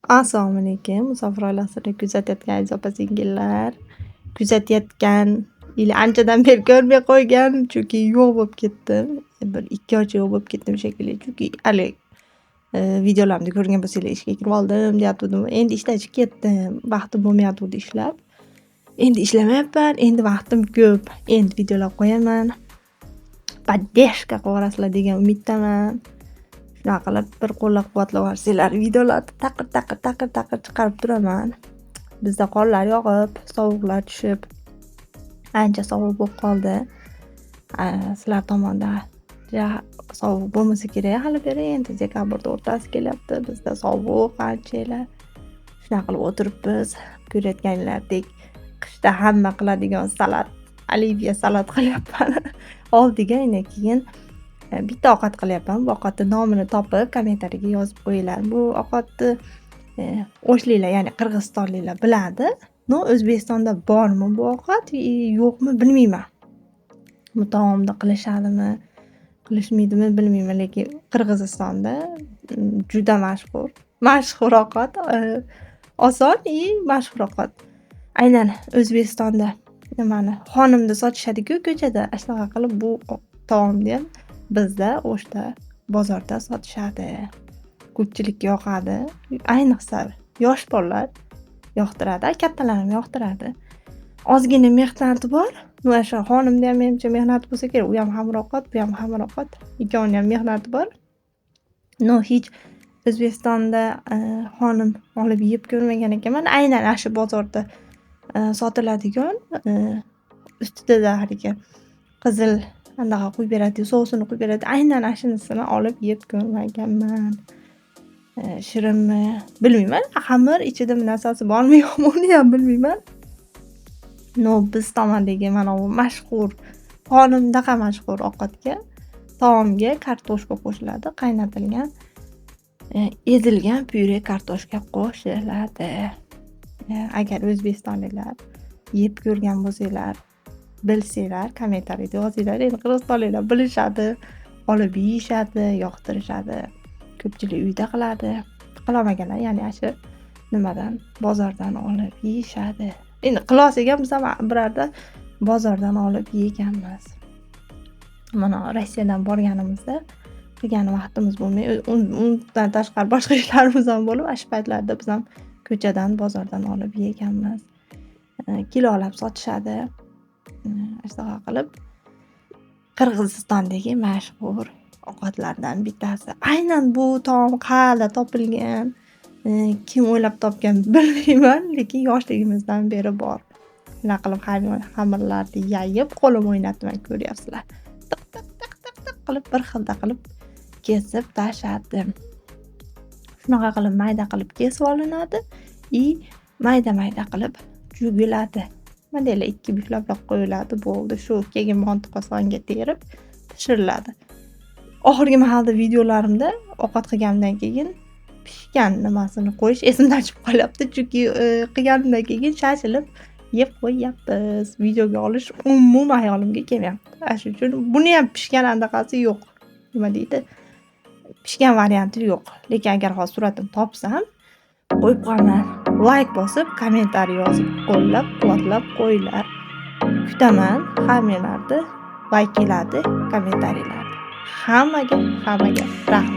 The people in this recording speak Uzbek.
Assalomu alaykum, Musofir oilasini kuzatayotgan aziz opa-singillar. Kuzatayotgan или anchadan beri ko'rmay qo'ygan, chunki yo'q bo'lib ketdim. Bir 2 oycha yo'q bo'lib ketdim shekilli. Chunki haligi videolarimda ko'rgan bo'lsanglar, ishga kirib oldim deyatgandim. Endi ishdan chiqib ketdim. Vaqtim bo'lmayotgandi ishlab. Endi ishlamayapman, endi vaqtim ko'p. Endi videolar qo'yaman. Поддержка qilaverasizlar degan umiddaman. Shunaqa qilib bir qo'llab-quvvatlab yuborsanglar, videolarni taqir taqir taqir taqir chiqarib turaman. Bizda qorlar yog'ib, sovuqlar tushib, ancha sovuq bo'lib qoldi. Sizlar tomonda ja sovuq bo'lmasa kerak hali beri, endi dekabrda o'rtasi kelyapti. Bizda sovuq anchayla. Shunaqa qilib o'tiribmiz. Ko'rayotganlaridek qishda hamma qiladigan salat, olivye salat qilyapman. Oldiga endi keyin bitta ovqat qilyapman. Bu ovqatni nomini topib kommentariyaga yozib qo'yinglar. Bu ovqatni o'shliklar, ya'ni qirg'izistonliklar biladi. Но O'zbekistonda bormi bu ovqat, yo'qmi bilmayman. Bu taomni qilishadimi, qilishmaydimi bilmayman, lekin Qirg'izistonda juda mashhur. Mashhur ovqat, oson и mashhur ovqat. Aynan O'zbekistonda nimani xonimda sotishadi-ku ko'chada. Shunaqa qilib bu taomni ham bizda O'shda bozorda sotishadi. Ko'pchilikka yoqadi. Ayniqsa yosh bolalar yoqtiradi, kattalar ham yoqtiradi. Ozgina mehnati bor. Mana shu xonimda ham menimcha mehnati bo'lsa kerak. U ham xamir ovqat, bu ham xamir ovqat. Ikkovini ham mehnati bor. Но hech O'zbekistonda xonim olib yeb ko'rmagan ekanman. Aynan ana shu bozorda sotiladigan, ustida haligi qizil anaqa quyib beradi, sousini quyib beradi. Aynan ana shunisini olib yeb ko'rmaganman. Shirinmi bilmayman. Xamir ichida narsasi bormi yo'qmi uni ham bilmayman. Но biz tomondagi mana bu mashhur xonimdaqa mashhur ovqatga, taomga kartoshka qo'shiladi. Qaynatilgan, ezilgan pyure kartoshka qo'shiladi. Agar o'zbekistonliklar yeb ko'rgan bo'lsanglar, bilsanglar, kommentariyada yozinglar. Endi qirg'izistonliklar bilishadi, olib yeyishadi, yoqtirishadi. Ko'pchilik uyda qiladi. Qilolmaganlar, ya'ni ana shu nimadan, bozordan olib yeyishadi. Endi qilolsak ham biz ham birorta bozordan olib yeganmiz. Mana Rossiyadan borganimizda qilgan vaqtimiz bo'lmay, undan tashqari boshqa ishlarimiz ham bo'lib, ana shu paytlarda biz ham ko'chadan, bozordan olib yeganmiz. Kilolab sotishadi. Shunaqa qilib Qirg'izistondagi mashhur ovqatlardan bittasi. Aynan bu taom qayerda topilgan, kim o'ylab topgan bilmayman, lekin yoshligimizdan beri bor. Shunaqa qilib xamirlarni yayib, qo'lim o'ynatmay ko'ryapsizlar. Tiq tiq tiq tiq tiq qilib bir xilda qilib kesib tashladim. Shunaqa qilib mayda qilib kesib olinadi и mayda-mayda qilib jugiladi. Mandaylar ikki buklab qo'yiladi, bo'ldi. Shu keyin manti qozonga terib pishiriladi. Oxirgi mahalda videolarimda ovqat qilganimdan keyin pishgan nimasini qo'yish esimdan chiqib qolyapti, chunki qilganimdan keyin shashilib yeb qo'yyapmiz. Videoga olish umuman hayolimga kelmayapti. Ana shuning uchun buni ham pishgan anaqasi yo'q. Nima deydi? Pishgan varianti yo'q. Lekin agar hozir suratini topsam, qo'yib qo'yaman. Layk bosib, kommentariy yozib, qo'llab-quvvatlab qo'yinglar. Kutaman hammanglarni laykinglarni, kommentariylarni. Hammaga, hammaga rahmat.